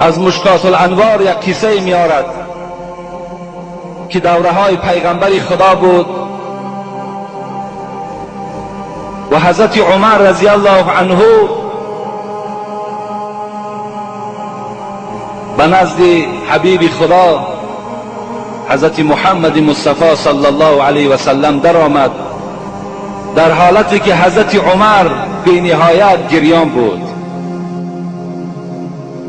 از مشکات الانوار یک کیسه میارد که دوره های پیغمبر خدا بود و حضرت عمر رضی الله عنه به نزد حبیب خدا حضرت محمد مصطفی صلی الله علیه و سلم درآمد، در حالتی که حضرت عمر بی نهایت گریان بود.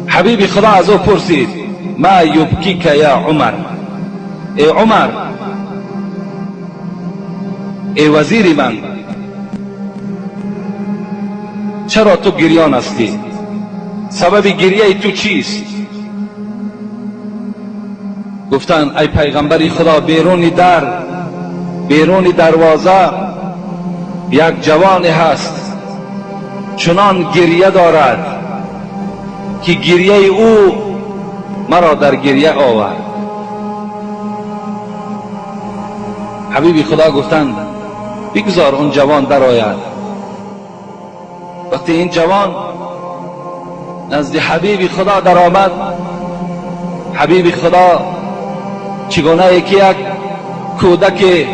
حبیب خدا از او پرسید ما یبکیک یا عمر، ای عمر، ای وزیر من، چرا تو گریان هستی؟ سبب گریه تو چیست؟ گفتند ای پیغمبر خدا، بیرون دروازه یک جوان هست، چنان گریه دارد که گریه او مرا در گریه آورد. حبیب خدا گفتند بگذار اون جوان درآید. وقتی این جوان نزد حبیب خدا درآمد، حبیب خدا چگونه که یک کودک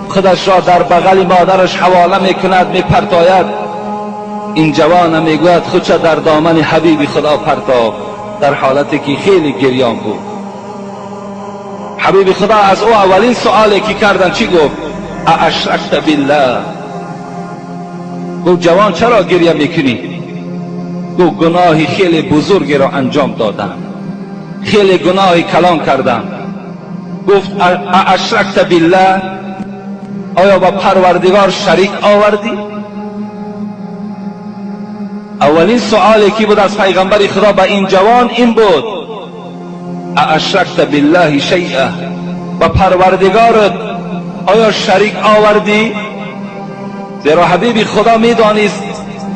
خودش را در بغل مادرش حواله میکند، میپرتاید، این جوان میگوید خودش در دامن حبیب خدا پرتاب، در حالتی که خیلی گریان بود. حبیب خدا از او اولین سوالی که کردن چی گفت؟ اشرکت بالله. گفت جوان چرا گریه میکنی؟ گفت گناهی خیلی بزرگی را انجام دادم، خیلی گناهی کلان کردم. گفت اشرکت بالله، آیا با پروردگار شریک آوردی؟ اولین سوالی که بود از پیغمبر خدا به این جوان این بود اشرکت بالله شیئا، با پروردگارت آیا شریک آوردی؟ زیرا حبیب خدا میدانست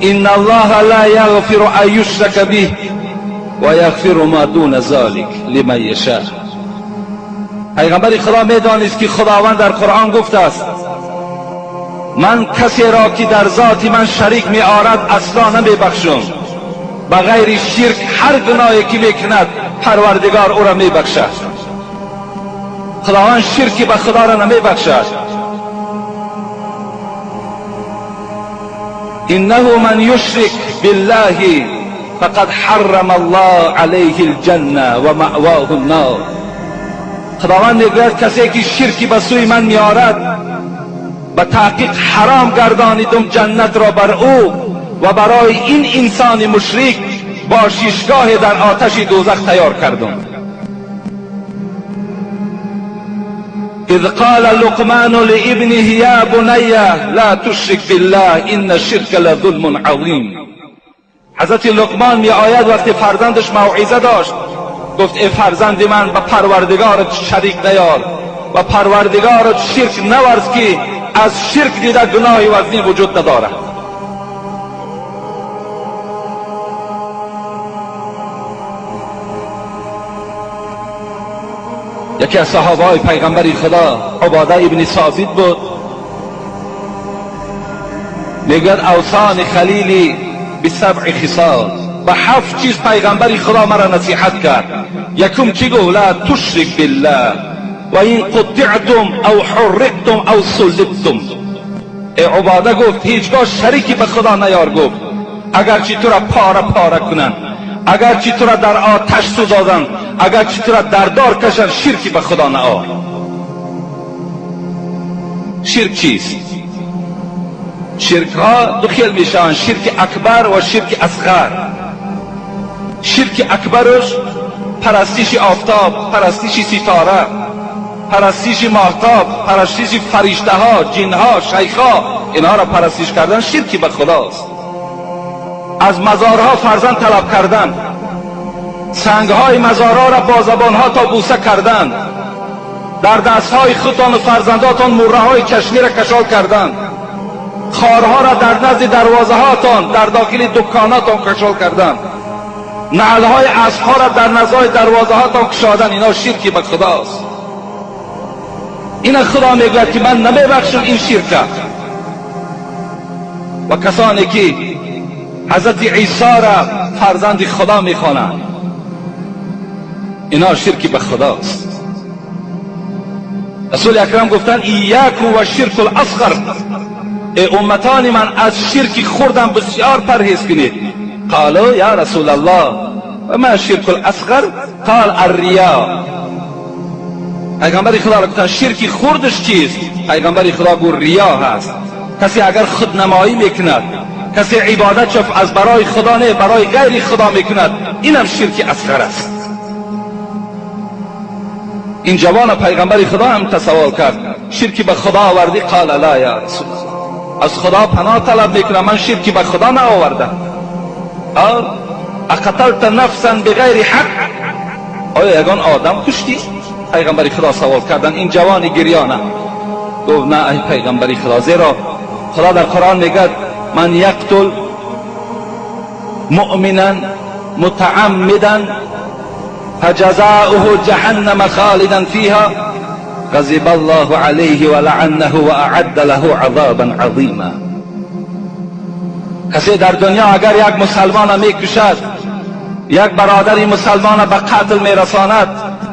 ان الله لا یغفر ان یشرک به و یغفر ما دون ذلک لمن یشاء. پیغمبر خدا میدانست که خداوند در قرآن گفته است من کسی را که در ذات من شریک می آرد اصلا نمی بخشم، به غیر شرک هر گناهی که میکند پروردگار او را می بخشد. خداوند شرکی به خدا را نمی بخشد. انه من یشرک بالله فقد حرم الله علیه الجنه و مأواه النار. خداوند میگوید کسی که شرکی به سوی من میآرد به تحقیق حرام گردانیدم جنت را بر او و برای این انسان مشرک باششگاه در آتش دوزخ تیار کردم. اذ قال لقمان لابنه یا بنی لا تشرک بالله ان الشرک لظلم عظیم. حضرت لقمان می آید وقتی فرزندش موعظه داشت، گفت ای فرزند من، به پروردگارت شریک نیار و پروردگارت شرک نورز که از شرک دیده گناهی وزنی وجود ندارد. یکی از صحابه های پیغمبر خدا عباده ابن ثابت بود، میگوید اوصان خلیلی بسبع خصال، به 7 چیز پیغمبر خدا مرا نصیحت کرد. یکم چی گفت؟ لا تشرک بالله و این قطعتم او حرقتم او صلبتم. ای عباده گفت هیچگاه شریکی به خدا نیار، گفت اگرچه تو را پاره پاره کنند، اگرچه تو را در آتش سوزادند، اگرچه تو را در دار کشند، شرکی به خدا نیار. شرک چیست؟ شرک ها دو خیل میشوند، شرک اکبر و شرک اصغر. شرک اکبرش پرستش آفتاب، پرستش ستاره، پرستش ماهتاب، پرستش فرشته ها، جن ها، شیخ ها، اینها را پرستش کردن شرکی به خداست. از مزارها فرزند طلب کردن، سنگهای مزارها را با زبانها تا بوسه کردن، در دستهای خودتان و فرزنداتان مره های چشمی را کشال کردن، خارها را در نزد دروازه هاتان در داخل دکاناتان کشال کردن، نعلهای اسبها را در نزد دروازه هاتان کشادن، اینا شرکی به خداست. این خدا میگوید که من نمیبخشم این شرک. و کسانی که حضرت عیسی را فرزند خدا میخوانند، اینا شرک به خداست. رسول اکرم گفتن ایاکم و شرک الاصغر، ای امتان من از شرک خوردم بسیار پرهیز کنید. قالوا یا رسول الله و ما شرک الاصغر؟ قال الریا. پیغمبر خدا را گفتن شرک خوردش چیست؟ پیغمبر خدا گفت ریا هست. کسی اگر خودنمایی میکند، کسی عبادت از برای خدا نه برای غیر خدا میکند، اینم شرک اصغر است. این جوان پیغمبر خدا هم تسوال کرد شرکی به خدا آوردی؟ قال لا یا رسول الله، از خدا پناه طلب میکنم، من شرکی به خدا نآوردم. اقتلت نفسا بغیر حق، آیا یگان آدم کشتی؟ پیغمبر خدا سوال کردن. این جوان گریانه گفت نه ای پیغمبر خدا، زیرا خدا در قرآن میگه من یقتل مؤمنا متعمدا فجزاؤه جهنم خالدا فيها غضب الله عليه ولعنه وأعد له عذابا عظیما. کسی در دنیا اگر یک مسلمان میکشد، یک برادر مسلمان به قتل میرساند،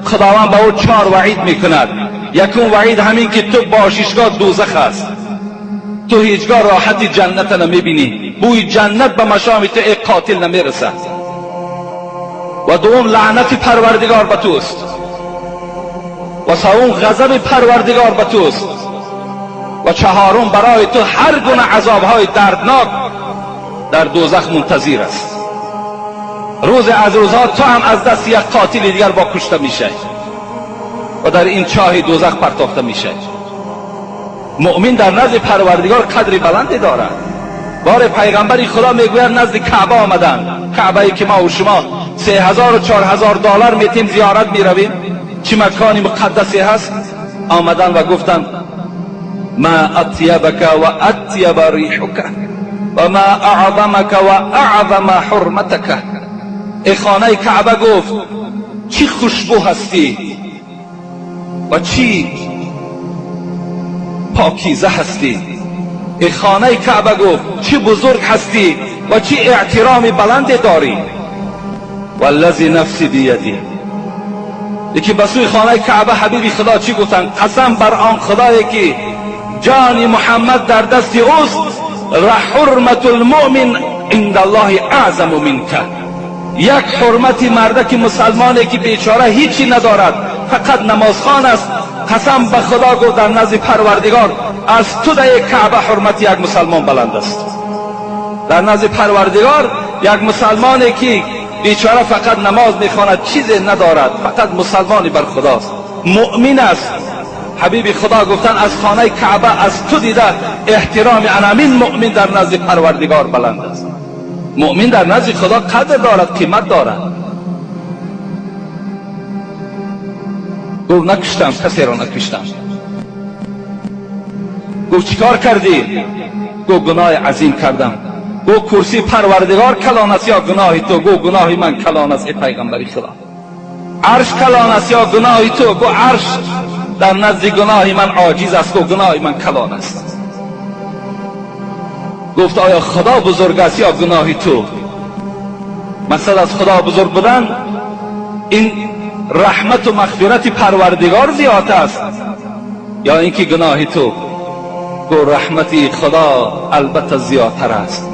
خداوند به او 4 وعید میکند. یکم وعید همین که تو باششگاه دوزخ است، تو هیچگاه راحت جنت نمیبینی، بوی جنت به مشام تو ای قاتل نمیرسد. و دوم لعنت پروردگار به توست، و سوم غضب پروردگار به توست، و چهارم برای تو هر گونه عذابهای دردناک در دوزخ منتظر است. روز از روزها تو هم از دست یک قاتل دیگر با کشته میشه و در این چاه دوزخ پرتافته میشه. مؤمن در نزد پروردگار قدر بلندی دارد. بار پیغمبر خدا میگوید نزد کعبه آمدن، کعبه ای که ما و شما 3000 و 4000 دلار میتیم زیارت میرویم، چه مکانی مقدسی هست. آمدن و گفتن ما اطیبک و اطیب ریحک و ما اعظمک و اعظم حرمتک. ای خانه کعبه گفت چی خوشبو هستی و چی پاکیزه هستی. ای خانه کعبه گفت چی بزرگ هستی و چی احترام بلند داری. والذی نفسی بیدی. یکی به سوی خانه کعبه حبیب خدا چی گفتن؟ قسم بر آن خدایی که جان محمد در دست اوست، حرمت المؤمن عند الله اعظم منک. یک حرمت مردک مسلمانی که بیچاره هیچی ندارد، فقط نمازخوان است، قسم به خدا گفت در نزد پروردگار از تو در کعبه حرمت یک مسلمان بلند است. در نزد پروردگار یک مسلمانی که بیچاره فقط نماز میخواند، چیزی ندارد، فقط مسلمانی بر خداست، مؤمن است. حبیب خدا گفتن از خانه کعبه از تو دیده احترام انامین مؤمن در نزد پروردگار بلند است. مؤمن در نزد خدا قدر دارد، قیمت دارد. گفت نکشتم، کسی را نکشتم. گفت چیکار کردی؟ گفت گناه عظیم کردم. گفت کرسی پروردگار کلان است یا گناه تو؟ گفت گناه من کلان است ای پیغمبر خدا. عرش کلان است یا گناه تو؟ گفت عرش در نزد گناه من عاجز است. گفت گناه من کلان است. گفت آیا خدا بزرگ است یا گناه تو؟ مقصد از خدا بزرگ بودن این رحمت و مغفرت پروردگار زیاد است یا اینکه گناه تو؟ گفت رحمت خدا البته زیادتر است.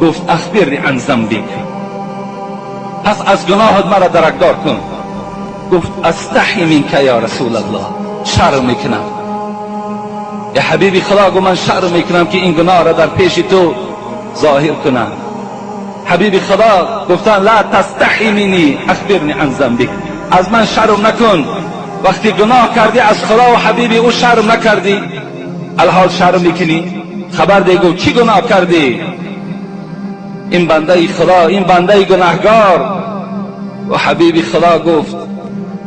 گفت اخبرنی عن ذنبک، پس از گناهت مرا درکدار کن. گفت استحی منک یا رسول الله، شرم میکنم. یا حبیبی خدا گفت من شرم میکنم که این گناه را در پیش تو ظاهر کنم. حبیب خدا گفتن لا تستحی منی اخبرنی عن ذنبک، از من شرم نکن. وقتی گناه کردی از خدا و حبیبی او شرم نکردی، الحال شرم میکنی؟ خبر ده. گفت چی گناه کردی؟ این بنده خدا، این بنده گناهگار. و حبیب خدا گفت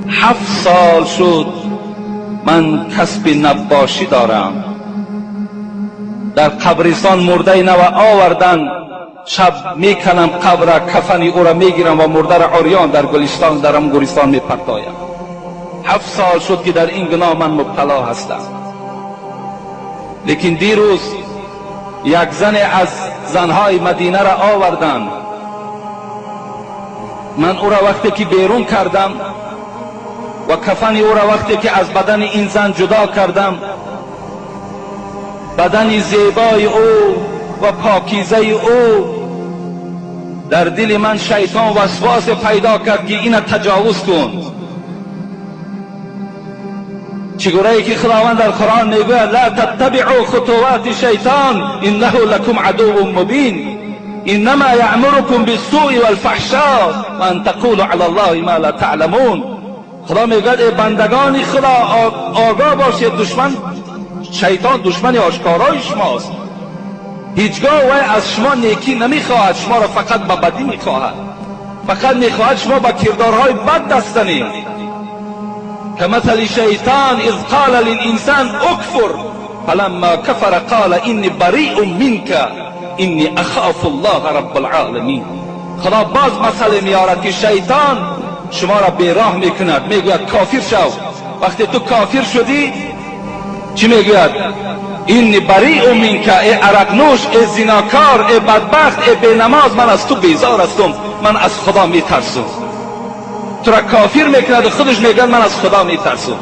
7 سال شد من کسب نباشی دارم، در قبرستان مرده نو آوردن، شب میکنم قبر، کفنی او را میگیرم و مرده را عریان در گلستان، در گورستان میپرتایم. 7 سال شد که در این گناه من مبتلا هستم. لیکن دیروز یک زن از زنهای مدینه را آوردن، من او را وقتی که بیرون کردم و کفن او را وقتی که از بدن این زن جدا کردم، بدن زیبای او و پاکیزه او در دل من شیطان وسواس پیدا کرد که اینه تجاوز کن. چگونه که خداوند در قرآن میگوید لا تتبعوا خطوات شیطان انه لکم عدو مبین انما یأمرکم بالسوء والفحشاء و ان تقولوا علی الله ما لا تعلمون. خدا میگوید ای بندگان خدا آگاه باشید، دشمن شیطان دشمن آشکارای شماست، هیچگاه وی از شما نیکی نمیخواهد، شما را فقط به بدی میخواهد، فقط میخواهد شما با کردارهای بد دست زنید. كمثل شیطان اذ قال للانسان اکفر فلما کفر قال انی بریء منک انی اخاف الله رب العالمین. خدا باز مسئله میارد که شیطان شما را بیراه میکند، میگوید کافر شو. وقتی تو کافر شدی چی میگوید؟ انی بریء منک، ای عرق نوش، ای زناکار، ای بدبخت، ای بینماز، من از تو بیزار هستم، من از خدا میترسم. تو را کافر میکند و خودش میگوید من از خدا میترسم.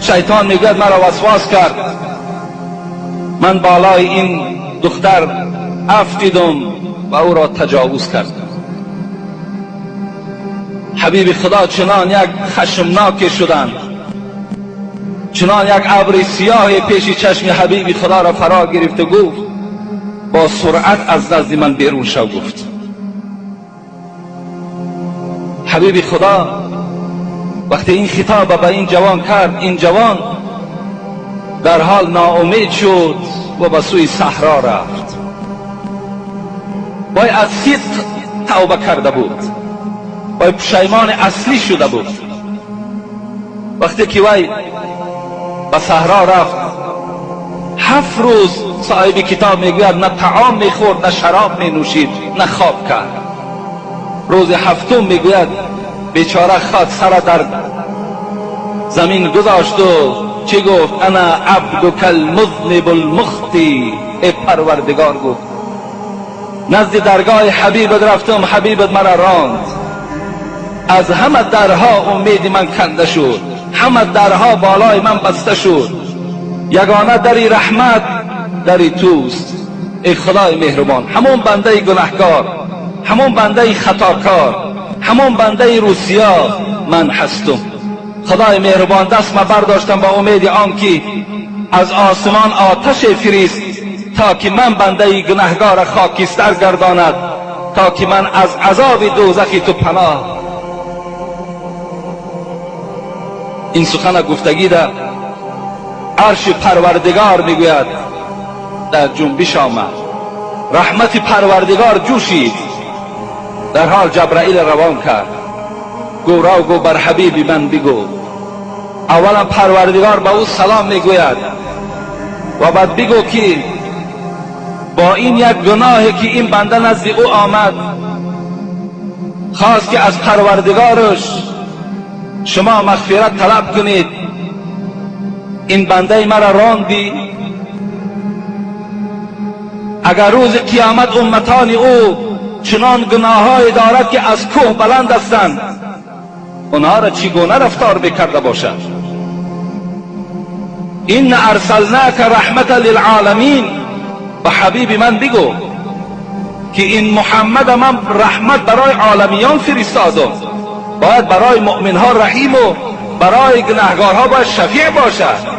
شیطان میگوید مرا وسواس کرد، من بالای این دختر افتیدم و او را تجاوز کردم. حبیب خدا چنان یک خشمناک شدند، چنان یک ابر سیاه پیش چشم حبیب خدا را فرا گرفت و گفت با سرعت از نزد من بیرون شو. گفت حبیب خدا وقتی این خطاب به این جوان کرد، این جوان در حال ناامید شد و به سوی صحرا رفت. وای از صدق توبه کرده بود، وای پشیمان اصلی شده بود. وقتی که وای به صحرا رفت، 7 روز صاحب کتاب میگوید نه طعام میخورد، نه شراب مینوشید، نه خواب کرد. روز هفتم میگوید بیچاره خاک سر در زمین گذاشت و چی گفت؟ انا عبدک المذنب المخطی. ای پروردگار، گفت نزد درگاه حبیبت رفتم، حبیبت مرا راند، از همه درها امید من کنده شد، همه درها بالای من بسته شد، یگانه دری رحمت دری توست. ای خدای مهربان، همون بنده گناهکار، همون بنده خطاکار، همون بنده روسیا من هستم. خدای مهربان، دست من برداشتم با امید آن که از آسمان آتش فریست تا که من بنده گناهگار خاکستر گرداند، تا که من از عذاب دوزخ تو پناه. این سخن گفتگی در عرش پروردگار میگوید در جنبش آمد، رحمت پروردگار جوشید. در حال جبرائیل روان کرد، گو را گو بر حبیب من بگو. اولا پروردگار به او سلام میگوید و بعد بگو که با این یک گناهی که این بنده نزد او آمد، خواست که از پروردگارش شما مغفرت طلب کنید، این بنده مرا راندی. اگر روز قیامت امتان او چنان گناههای دارد که از کوه بلند هستند، اونها را چگونه رفتار میکرده باشد؟ این ارسلناک رحمت للعالمین. به حبیب من بگو که این محمد من رحمت برای عالمیان فرستادم، باید برای مؤمن ها رحیم و برای گناهگارها باید شفیع باشد.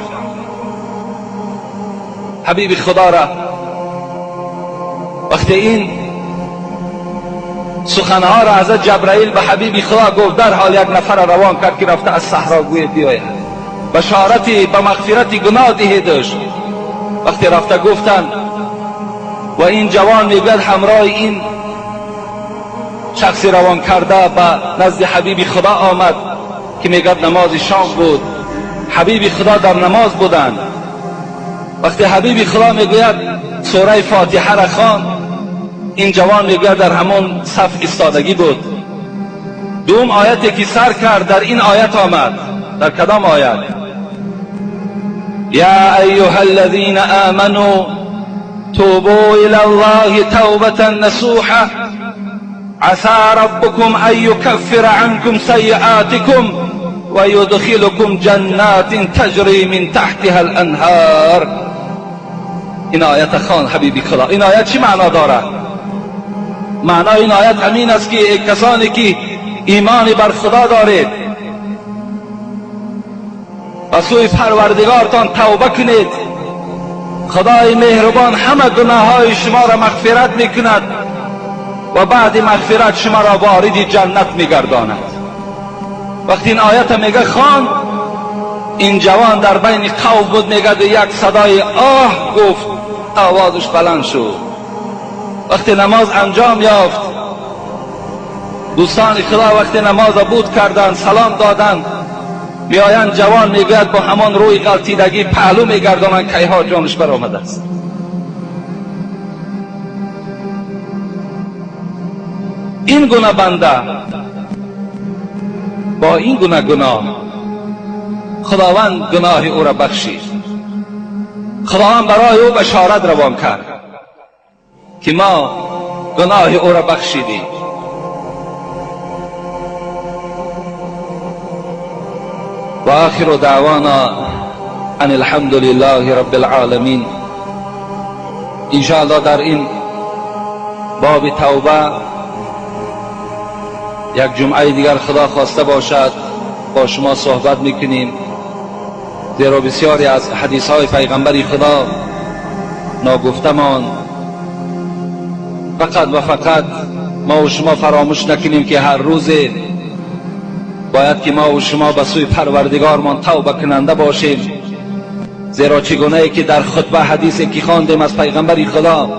حبیب خدا را وقتی این سخنها را حضرت جبرائیل به حبیب خدا گفت، در حال یک نفر روان کرد که رفته از صحرا گوید بیاید بشارتی به مغفرت گناه دهیدش. وقتی رفته گفتند و این جوان میگوید همراه این شخصی روان کرده به نزد حبیب خدا آمد که میگوید نماز شام بود، حبیب خدا در نماز بودند. وقتی حبیب خدا میگوید سوره فاتحه را خواند، این جوان میگوید در همون صف ایستادگی بود. دوم آیتی که سر کرد در این آیت آمد. در کدام آیت؟ یا ایها الذین آمنوا توبوا الی الله توبة نصوحا عسى ربكم أن يكفر عنكم سيئاتكم ويدخلكم جنات تجري من تحتها الأنهار. این آیت خان حبیبی خدا. این آیت چی معنا دارد؟ معنای این آیت همین است که کسانی که ایمان بر خدا دارید و سوی پروردگارتان توبه کنید، خدای مهربان همه گناههای شما را مغفرت میکند و بعد مغفرت شما را وارد جنت میگرداند. وقتی این آیت میگه خان، این جوان در بین قوم بود، میگه یک صدای آه گفت، آوازش بلند شد. وقتی نماز انجام یافت، دوستان خدا وقتی نماز بود کردند، سلام دادند، میآیند جوان میگوید با همان روی غلطیدگی پهلو میگردانند، کیها جانش برآمده است. این گونه بنده با این گونه گناه خداوند گناه او را بخشید. خداوند برای او بشارت روان کرد که ما گناه او را بخشیدیم. و آخر دعوانا ان الحمد لله رب العالمین. انشاءالله در این باب توبه یک جمعه دیگر خدا خواسته باشد با شما صحبت میکنیم، زیرا بسیاری از حدیث های پیغمبر خدا ناگفتمان. فقط و فقط ما و شما فراموش نکنیم که هر روز باید که ما و شما به سوی پروردگارمان توبه کننده باشیم، زیرا چگونه ای که در خطبه حدیثی که خواندیم از پیغمبر خدا،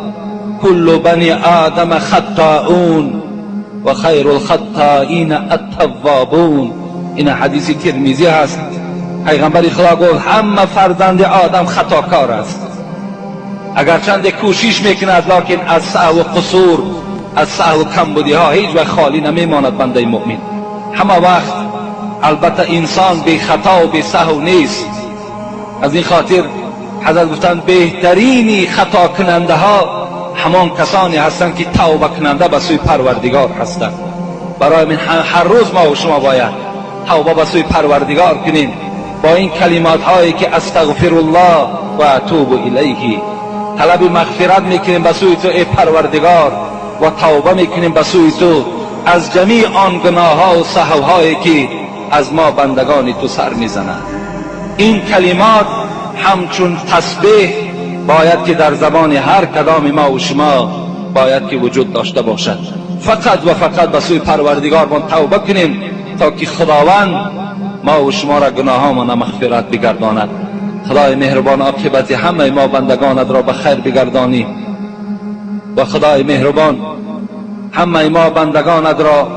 کل بنی آدم خطاؤون و خیر الخطائین التوابون. این حدیث ترمذی هست. پیغمبر خدا گفت همه فرزند آدم خطاکار است، اگرچند کوشش میکند لکن از سهو و قصور، از سهو و کمبودی ها هیچ وقت خالی نمیماند بنده مؤمن. همه وقت البته انسان بی خطا و بی سهو نیست. از این خاطر حضرت گفتند بهترینی خطا کننده ها همان کسانی هستند که توبه کننده به سوی پروردگار هستند. برای من هر روز ما و شما باید توبه به سوی پروردگار کنیم با این کلمات هایی که استغفر الله و اتوب الیه. طلب مغفرت میکنیم به سوی تو ای پروردگار و توبه میکنیم به سوی تو از جمیع آن گناه ها و سهو هایی که از ما بندگان تو سر میزنند. این کلمات همچون تسبیح باید که در زبان هر کدام ما و شما باید که وجود داشته باشد. فقط و فقط به سوی پروردگارمان توبه کنیم تا که خداوند ما و شما را گناهامان مغفرت بگرداند. خدای مهربان عاقبت همه ما بندگانت را به خیر بگردانی و خدای مهربان همه ما بندگانت را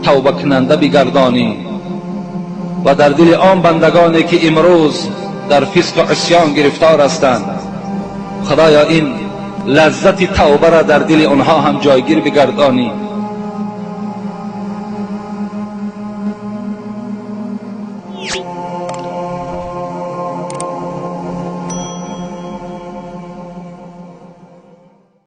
توبه کننده بگردانی و در دل آن بندگانی که امروز در فسق و عصیان گرفتار هستند، خدایا این لذت توبه را در دل آنها هم جایگیر بگردانی.